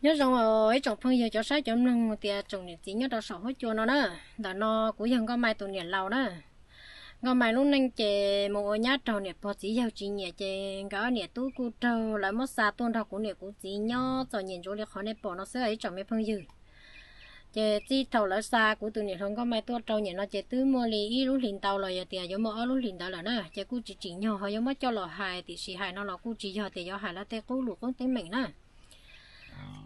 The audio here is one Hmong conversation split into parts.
Nyob zoo os ib tsoom phooj ywg cov saib cov mloog tias tsoom niam txiv nyob rau saum huab cua no na. Ntawm no kuv yog Nkauj Mai tus niam laus na. Nkauj Mai lub neej ces mus ua nyab raug niam pog txiv yawg tsis nyiam ces nkawd ob niam tub kuj raug lawv muab xa tuaj nrog kuv niam kuv txiv nyob txom nyem ntsuav li qhov nej pom no xwb ib tsoom me phooj ywg. Ces txij thaum lawv xa kuv tus niam hluas Nkauj Mai tuaj rau niam no ces twb muaj li ib lub hlis ntau los yog tias yuav muaj ob lub hlis ntawd lawm na, ces kuj tsis tsim nyog ho yuav muab coj los hais, tiam sis hais no los kuj tsis yog tias yuav hais lawv tej qub lus qub teeb meem na.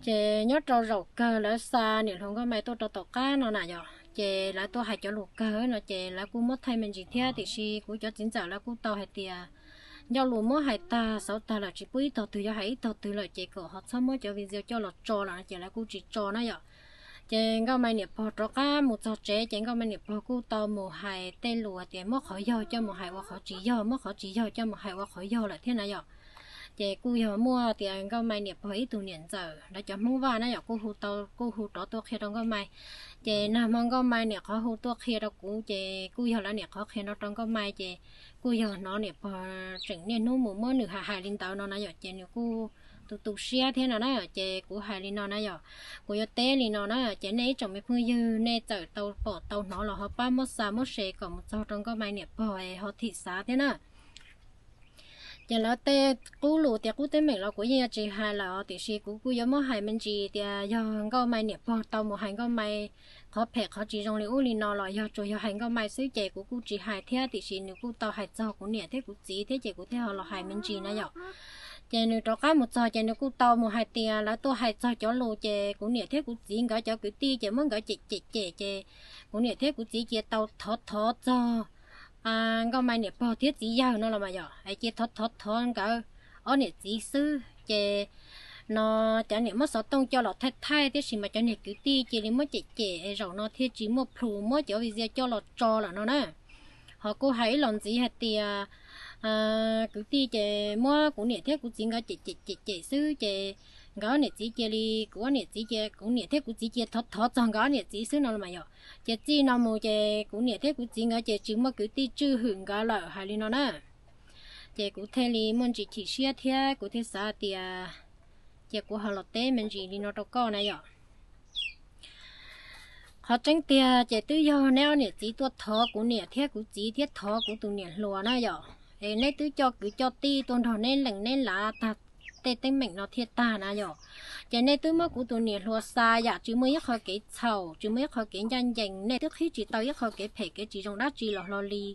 Ces nyob rau zaum kawg lawv xa niam hluas Nkauj Mai tuaj rau tom qab no na yom, ces lawv tuaj hais cov lus kawg no ces lawv kuj muab thaij me ntsis thiab, tiam sis kuv cov txiv ntxawm lawv kuj tau hais tias ncauj lus muab hais tag xauv tag lawm tsis pub ib tog twg yuav hais ib tog twg lawm ces kom ho txhob muab cov video coj los tso lawm no ces lawv kuj tsis tso na yom. Ces Nkauj Mai niam pog rov qab mus txog tsev ces Nkauj Mai niam pog kuj tau mus hais tej lus tias muab qhov yog coj mus hais ua qhov tsis yog, muab qhov tsis yog coj mus hais ua qhov yog lawm thiab na yom. Ces kuj yog muaj tias Nkauj Mai niam pog ib tug niam ntxawm lawv cov Hmoob Vaj na yom, kuj hu tau, kuj hu rov tuaj qhia rau Nkauj Mai. Ces nag hmo Nkauj Mai niam qhov hu tuaj qhia rau kuv ces kuj yog lawv niam qhov qhia no rau Nkauj Mai ces kuj yog hnov niam pog tseem niaj hnub mus muab nws hais hais li ntawd no na yom, ces nws kuj tu tu siab thiab no na. Ces kuv hais li no na yom, kuv yuav teb li no na, ces nej ib tsoom me phooj ywg nej txawm tau pom tau hnov los ho pab muab xa muab share kom mus txog rau Nkauj Mai niam pog es ho thim xav thiab na. Ces lawv tej qub lus tias qub teeb meem los kuv yeej yuav tsis hais lawm os, tiam sis kuv kuj yuav muab hais me ntsis tias yog Nkauj Mai niam pog tau mus hais Nkauj Mai qhov phem qhov tsis zoo li ub li no los yog tsuas yog hais Nkauj Mai xwb ces kuv kuj tsis hais thiab, tiam sis nws kuj tau hais txog kuv niam thiab kuv txiv thiab ces kuv thiaj ho los hais me ntsis na yom. Ces nws rov qab mus txog ces nws kuj tau mus hais tias lawv tuaj hais txog cov lus ces kuv niam thiab kuv txiv nkawd cov kwv tij ces muab nkawd cem cem cem ces kuv niam thiab kuv txiv cia tau thov thov txog Nkauj Mai niam pog thiab txiv yawg no los mas yom, es cia thov thov thov nkawd ob niam txiv xwb ces no cov niam muab xov tooj coj los thaij thaij, tiam sis mas cov niag kwv tij cia li muab cem cem es zaum no thiaj tsis muaj plhus muab cov video coj los tso lawm no na. Ho kuj hais ib los ntxiv hais tias kwv tij ces muab kuv niam thiab kuv txiv nkawd cem cem cem cem xwb ces nkawd ob niam txiv cia li, kuv ob niam txiv cia, kuv niam thiab kuv txiv cia thov thov txog nkawd ob niam txiv xwb no los mas yom. Ces txij no mus ces kuv niam thiab kuv txiv nkawd ces tsis muaj kwv tij tswj hwm nkawd lawm hais li no na. Ces kuv thiaj li muaj ntsis chim siab thiab kuv thiaj xav tias ces kuv ho los teb me ntsis li no rau koj na yom. Qhov tseeb tiag ces twb yog neb ob niam txiv tuaj thov kuv niam thiab kuv txiv thiab thov kuv tus niam hluas na yom, es neb twb coj kwv coj tij tuaj nrog neb lees neb lav tag tej teeb meem no thiaj tag na yom. Ces nej twb muab kuv tus niam hluas xa yam tsis muaj ib qho kev txhaum tsis muaj ib qho kev ncaj ncees, nej twb qhib tsis tau ib qho kev phem kev tsis zoo dab tsi los hlo li.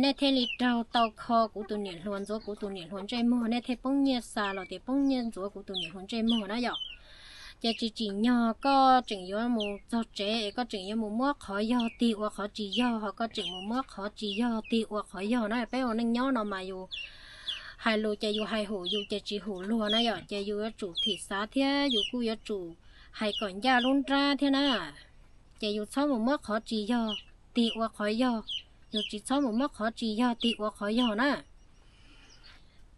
Nej thiaj li raug tau kho kuv tus niam hluas ntxuav kuv tus niam hluas ntsej muag, nej thiaj poob nyiaj xa los tias poob nyiaj ntxuav kuv tus niam hluas ntsej muag na yom. Ces tsis tsim nyog koj tseem yuav mus txog tsev es koj tseem yuav mus muab qhov yog tig ua qhov tsis yog, ho koj tseem mus muab qhov tsis yog tig ua qhov yog na. Peb ua neej nyob no mas yus hais lus ces yus hais hum yus ces tsis hum luag na yom, ces yus yuav tsum thim xav thiab yus kuj yuav tsum hais kom ncaj lub nrab thiab na. Ces yus txhob mus muab qhov tsis yog tig ua qhov yog, yus tsis txhob mus muab qhov tsis yog tig ua qhov yog na.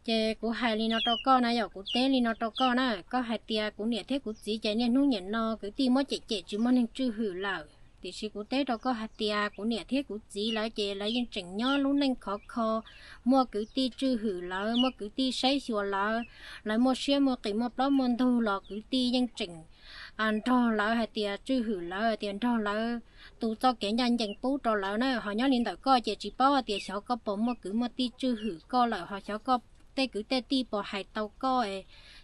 Ces kuv hais li no rau koj na yom, kuv teb li no rau koj na, koj hais tias kuv niam thiab kuv txiv ces niaj hnub niam no kwv tij muab cem cem tsis muaj neeg tswj hwm lawm, tiam sis kuv teb rau koj hais tias kuv niam thiab kuv txiv lawv ces lawv yeej tseem nyob lub neej khov kho, muaj kwv tij tswj hwm lawv, muaj kwv tij saib xyuas lawv, lawv muaj siab muaj qis muaj plaub muaj ntug los kwv tij yeej tseem nrog lawv hais tias tswj hwm lawv hais tias nrog lawv tu txoj kev ncaj ncees pub rau lawv na. Ho nyob li ntawm koj ces tsis paub hais tias xyov koj puas muaj kwv muaj tij tswj hwm koj lawm, ho xyov koj tej kwv tej tij puas hais tau koj,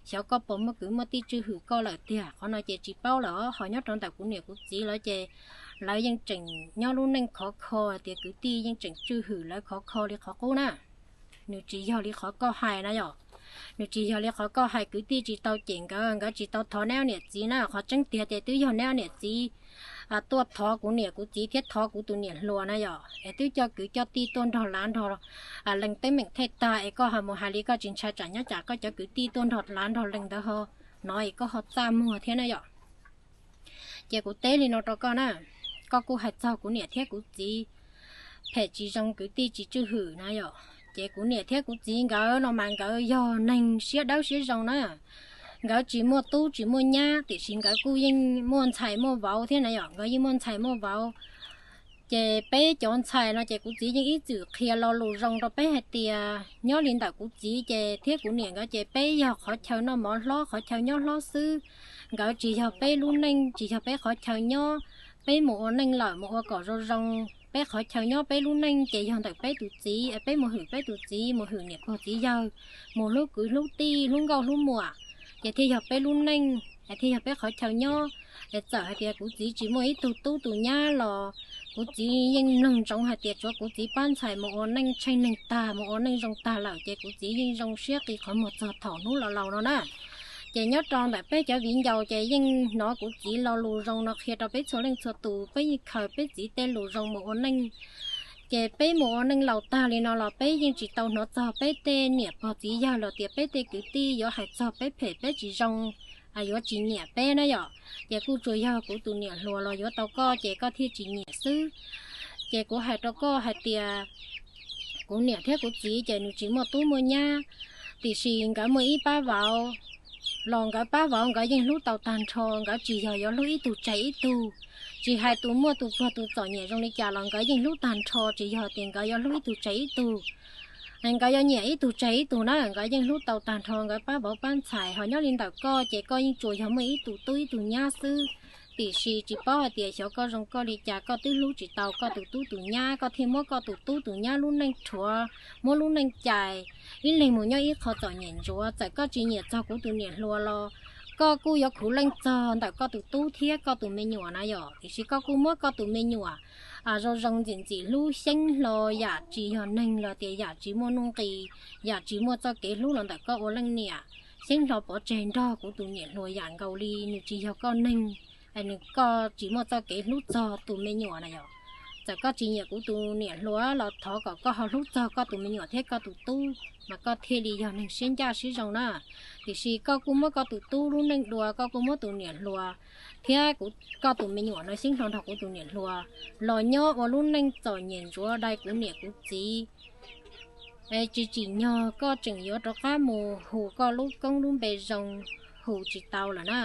xyov koj puas muaj kwv muaj tij tswj hwm koj lawm tiag, qhov no ces tsis paub lawm. Ho nyob rau ntawm kuv niam kuv txiv lawv ces lawv yeej tseem nyob lub neej khov kho tias kwv tij yeej tseem tswj hwm lawv khov kho li qhov qub na. Nws tsis yog li qhov koj hais na yom. Nws tsis yog li qhov koj hais, kwv tij tsis tau cem nkawd, nkawd tsis tau thov neb niam txiv na. Qhov tseeb tiag ces twb yog neb niam txiv tuaj thov kuv niam kuv txiv thiab thov kuv tus niam hluas na yom, es twb coj kwv coj tij tuaj nrog lav nrog lees teeb meem thiaj tag, es koj ho mus hais li koj tsis ntshai tsam nyob tsam koj cov kwv tij tuaj nrog lav nrog lees ntawd ho hnov es koj ho txaj muag thiab na yom. Ces kuv teb li no rau koj na, koj kuj hais txog kuv niam thiab kuv txiv phem tsis zoo kwv tij tsis tswj hwm na yom. Ces kuv niam thiab kuv txiv nkawd no mas nkawd yog neeg siab dawb siab zoo na. Nkawd tsis muaj tub tsis muaj nyab tiam sis nkawd kuj yeej muaj ntxhais muaj vauv thiab na yom, nkawd yeej muaj ntxhais muaj vauv. Ces peb cov ntxhais no ces kuv txiv yeej ib txwm qhia lo lus zoo rau peb hais tias nyob li ntawm kuv txiv ces thiab kuv niam nkawd ces peb yog qhov chaw noj mov hlob, qhov chaw nyob hlob xwb. Nkawd tsis yog peb lub neej, tsis yog peb qhov chaw nyob. Peb mus ua neej lawm mus ua kom zoo zoo. Peb qhov chaw nyob peb lub neej ces yog ntawm peb tus txiv, peb mus hwm peb tus txiv, mus hwm niam pog txiv yawg, mus hlub kwv hlub tij, hlub nkauj hlub muam, ces thiaj yog peb lub neej, thiaj yog peb qhov chaw nyob. Es txawm hais tias kuv txiv tsis muaj ib tug tub tus nyab los kuv txiv yeej mloog ntsoov hais tias tsuav kuv txiv pab ntxhais mus ua neej tsheej neeg tag, mus ua neej zoo tag lawm ces kuv txiv yeej zoo siab qis qhov muag txog thaum hnub los laus no na. Ces nyob rau ntawm peb cov viv ncaus ces yeej hnov kuv txiv lo lus zoo no qhia rau peb txhua leej txhua tus, peb yeej khaws peb txiv tej lus zoo mus ua neej. Ces peb mus ua neej laus tag li no los peb yeej tsis tau hnov txog peb tej niam pog txiv yawg los tias peb tej kwv tij yuav hais txog peb phem peb tsis zoo, yuav tsis nyiam peb na yom. Ces kuj tsuas yog kuv tus niam hluas los yuav tau koj ces koj thiaj tsis nyiam xwb. Ces kuv hais rau koj hais tias kuv niam thiab kuv txiv ces nws tsis muaj tub muaj nyab, tiam sis nkawd muaj ib pab vauv, los nkawd pab vauv nkawd yeej hlub tau tag nrho, nkawd tsis yog yuav hlub ib tug tseg ib tug. Tsis hais tus muaj tus pluag tus txom nyem zoo li cas los nkawd yeej hlub tag nrho, tsis yog tias nkawd yuav hlub ib tug tseg ib tug, nkawd yuav nyiam ib tug tseg ib tug na, nkawd yeej hlub tau tag nrho nkawd pab vauv pab ntxhais. Ho nyob li ntawm koj ces koj yeej tsuas yog muaj ib tug tub ib tug nyab xwb, tiam sis tsis paub hais tias xyov koj zoo koj li cas koj twb hlub tsis tau koj tus tub tus nyab, koj thiaj muab koj tus tub tus nyab lub neej rhuav, muab lub neej cais, ib leeg mus nyob ib qho txom nyem ntsuav. Txawm koj tsis nyiam txog kuv tus niam hluas los koj kuj yuav khuv leej txog ntawm koj tus tub thiab koj tus me nyuam na yom. Tiam sis koj kuj muab koj tus me nyuam zoo zoo ntxim ntxim hlub, xyeeb hlo yam tsis yog neeg los tias yam tsis muaj nuj nqis, yam tsis muaj txoj kev hlub los ntawm koj ua leej niam, xyeeb hlo pov tseg nrog kuv tus niam hluas yam nkaus li nws tsis yog koj neeg, nws, koj tsis muaj txoj kev hlub txog tus me nyuam na yom. Txawm koj tsis nyiam kuv tus niam hluas los thov kom koj ho hlub txog koj tus me nyuam thiab koj tus tub mas koj thiaj li yog neeg siab ncaj siab zoo na. Tiam sis koj kuj muab koj tus tub lub neej dua, koj kuj muab tus niam hluas thiab koj tus me nyuam no xyeeb hlo nrog kuv tus niam hluas los nyob ua lub neej txom nyem ntsuav dai kuv niam kuv txiv. Tsis tsim nyog koj tseem yuav rov qab mus hu koj lub koob lub npe zoo, hu tsis tau lawm na.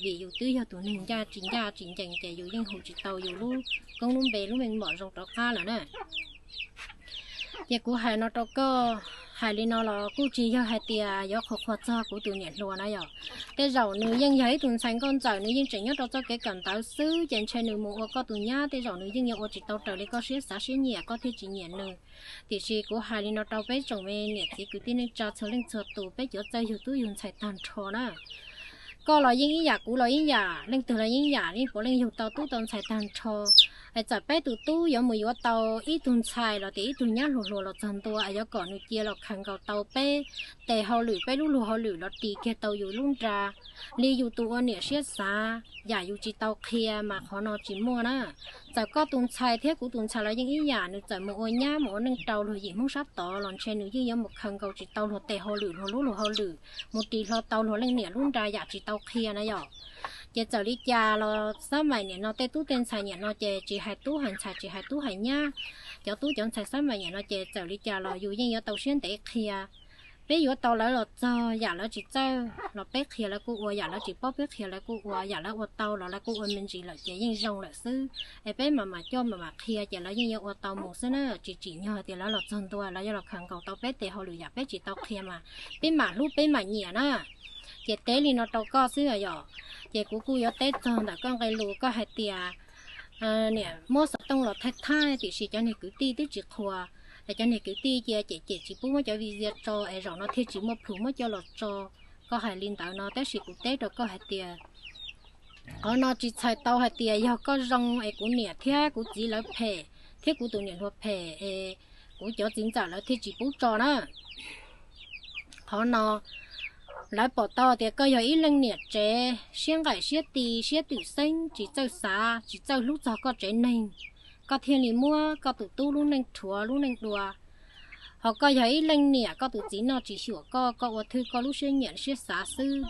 Vim yus twb yog tus neeg ncaj tsis ncaj tsis ncees ces yus yeej hu tsis tau yus lub koob lub npe lub meej mom zoo rov qab lawm na. Ces kuv hais no rau koj, hais li no los kuj tsis yog hais tias yuav qhuas qhuas txog kuv tus niam hluas na yom. Tej zaum nws yeej yog ib tug ntxhais nkauj ntxawm, nws yeej tseem nyob rau txoj kev kawm ntawv xwb, ces ntshe nws mus ua koj tus nyab tej zaum nws yeej yuav ua tsis tau raws li koj siab xav siab nyiam, koj thiaj tsis nyiam nws. Tiam sis kuv hais li no rau peb tsoom me niam txiv kwv tij neej tsa txhua leej txhua tus, peb cov txawj yug tub yug ntxhais tag nrho na. Koj los yeej ib yam, kuv los ib yam, leej twg los yeej ib yam, yeej puav leej yug tau tub tau ntxhais tag nrho. Es txawm peb tus tub yuav mus yuav tau ib tug ntxhais los tias ib tug nyab hluas hluas los txog ntua, es yuav kom nws cia los khaws nkaus tau peb tes hauj lwm, peb lub luag hauj lwm los ris kiag tau yus lub nra li yus tus ua niam siab xav, yam yus tsis tau qhia mas qhov no tsis muaj na. Txawm koj tus ntxhais thiab kuv tus ntxhais los yeej ib yam, nws txawm mus ua nyab mus ua neej rau luag yim Hmoob sab tod los ntshe nws yeej yuav mus khaws nkaus tsis tau luag tes hauj lwm, luag lub luag hauj lwm, mus ris hlo tau luag leej niam lub nra yam tsis tau qhia na yom. Ces txawm li cas los xab maim niam no tej tub tej ntxhais niam no ces tsis hais tub hais ntxhais tsis hais tub hais nyab, cov tub cov ntxhais xab maim niam no ces txawm li cas los yus yeej yuav tau siab ntev qhia. Peb yuav tau lawv los txog, yam lawv tsis txawj los peb qhia lawv kuj ua, yam lawv tsis paub peb qhia lawv kuj ua, yam lawv ua tau los lawv kuj ua me ntsis lawm ces yeej zoo lawm xwb. Es peb mam mam coj mam mam qhia ces lawv yeej yuav ua tau mus xwb na, tsis tsim nyog tias lawv los txog ntua lawv yuav los khaws nkaus tau peb tes hauj lwm, yam peb tsis tau qhia mas peb mam hlub peb mam nyiam na. Ces teb li no rau koj xwb yom. Ces kuv kuj yuav teb txog ntawm koj nqe lus koj hais tias niam muab xov tooj los thaij thaij tiam sis cov niag kwv tij twb tsis qhuas, es cov niag kwv tij cia cem cem tsis pub muab cov video tso es zaum no thiaj tsis muaj plhus muab coj los tso. Koj hais li ntawd no tab sis kuv teb rau koj hais tias qhov no tsis txhais tau hais tias yog koj zoo es kuv niam thiab kuv txiv lawv phem, thiab kuv tus niam hluas phem es kuv cov txiv ntxawm lawv thiaj tsis pub tso na. Qhov no lawv pom tau tias koj yog ib leej niam tsev siab nqaim siab ti siab twm xeeb, tsis txawj xav tsis txawj hlub txog koj tsev neeg, koj thiaj li muab koj tus tub lub neej rhuav lub neej dua. Ho koj yog ib leej niam koj tus txiv noj tsis xyuam koj, koj ua thwj koj lub siab nyiam siab xav xwb.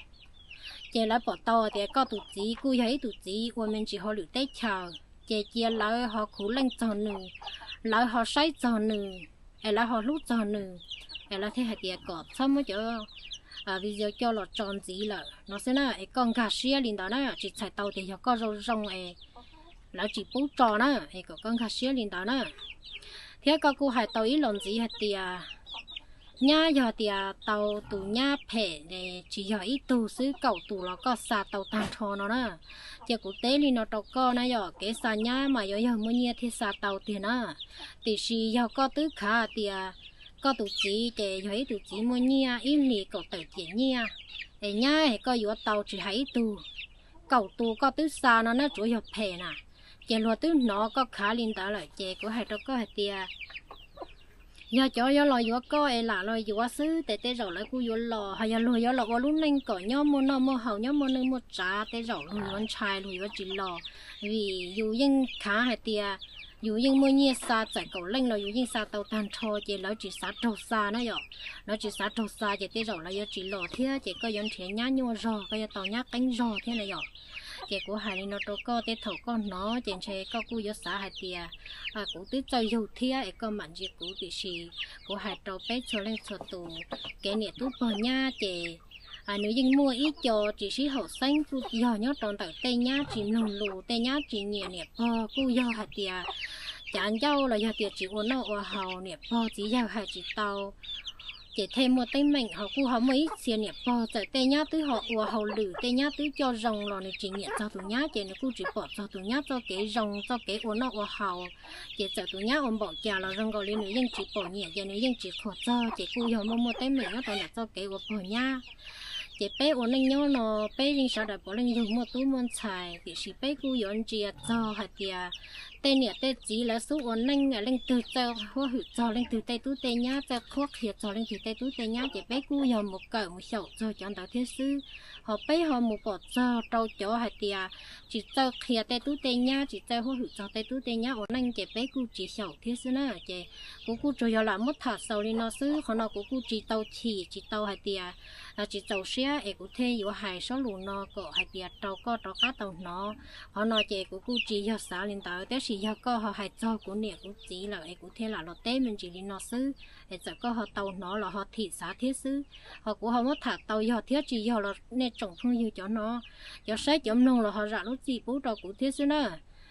Ces lawv pom tau tias koj tus txiv kuj yog ib tus txiv ua me ntsis hauj lwm teb chaws, ces cia lawv ho khuv leej txog nws, lawv ho saib txog nws, es lawv ho hlub txog nws, es lawv thiaj hais tias kom txhob muab cov video coj los tso ntxiv lawm no xwb na. Es koj nkag siab li ntawd na, tsis txhais tau tias yog koj zoo zoo es lawv tsis pub tso na, es kom koj nkag siab li ntawd na. Thiab koj kuj hais tau ib los ntxiv hais tias nyab yog tias tau tus nyab phem tsis yog ib tug xwb, kaum tus los koj xa tau tag nrho no na. Ces kuv teb li no rau koj na yom, kev xa nyab mas yuav yog muaj nyiaj thiaj xa tau tiag na. Tiam sis yog koj twb khav tias koj tus txiv ces yog ib tus txiv muaj nyiaj ib hlis kaum tawm ciam nyiaj, es nyab es koj yuav tau tsis hais ib tug, kaum tus koj twb xa no na tsuav yog phem na. Ces luag twb hnov koj khav li ntawd lawm ces kuv hais rau koj hais tias yog cov yuav los yuav koj es lam los yuav xwb ces tej zaum lawv kuj yuav los, ho yog luag yuav los ua lub neej kom nyob muaj noj muaj haus, nyob muaj neej muaj tsav, tej zaum luag yuav ntshai, luag yuav tsis los. Vim yus yeej khav hais tias yus yeej muaj nyiaj xa txawm kaum leej los yus yeej xa tau tag nrho, ces lawv tsis xav raug xa na yom. Lawv tsis xav raug xa ces tej zaum lawv yuav tsis los thiab, ces koj yuav nrhiav nyab nyuaj zog, koj yuav tau nyab qeeb zog thiab na yom. Ces kuv hais li no rau koj, tej thaum koj hnov ces ntshe koj kuj yuav xav hais tias kuv twb txawj yug thiab es koj mam ntsia kuv, tiam sis kuv hais rau peb txhua leej txhua tus, kev niam tub pog nyab ces nws yeej muaj ib co tsis sib haum xeeb, kuj yog nyob rau ntawm tej nyab tsis mloog lus, tej nyab tsis nyiam niam pog, kuj yog hais tias cav ncauj los yog tias tsis ua noj ua haus, niam pog txiv yawg hais tsis tau, ces thiaj muaj teeb meem. Ho kuj ho muaj ib txhia niam pog txawm tej nyab twb ho ua hauj lwm, tej nyab twb coj zoo los nws tsis nyiam txog tus nyab, ces nws kuj tsis pom txog tus nyab txoj kev zoo, txoj kev ua noj ua haus. Ces txawm tus nyab ua npaum cas los zoo nkaus li nws yeej tsis pom nyiam, ces nws yeej tsis qhuas txog, ces kuj yog muaj muaj teeb meem nyob rau ntawm txoj kev ua pog nyab. Ces peb ua neej nyob no, peb yeej sawv daws puav leej yug muaj tub muaj ntxhais, tiam sis peb kuj yuav ntsia txog hais tias tej niam tej txiv lawv xub ua neej, leej twg txawj huab hwm txog leej twg tej tub tej nyab, txawj qhuab qhia txog leej twg tej tub tej nyab, ces peb kuj yog mus kawm mus xyaum txog cov ntawd thiab xwb. Ho peb ho mus pom txog rau cov hais tias tsis txawj qhia tej tub tej nyab, tsis txawj huab hwm txog tej tub tej nyab ua neej, ces peb kuj tsis xyaum thiab xwb na. Ces kuv kuj tsuas yog lam muab tham xaus li no xwb, qhov no kuv kuj tsis tau chim, tsis tau hais tias tsis txaus siab es kuv thiaj yuav hais sob lus no kom hais tias rau koj rov qab tau hnov. Qhov no ces kuv kuj tsis yog xav li ntawd, tab sis yog koj ho hais txog kuv niam kuv txiv lawm es kuv thiaj lam los teb me ntsis li no xwb, es txawm koj ho tau hnov los ho thim xav thiab xwb. Ho kuv ho muab tham tau yog thiab tsis yog los nej tsoom phooj ywg cov hnov, cov saib cov mloog los ho zam lub txim pub rau kuv thiab xwb na.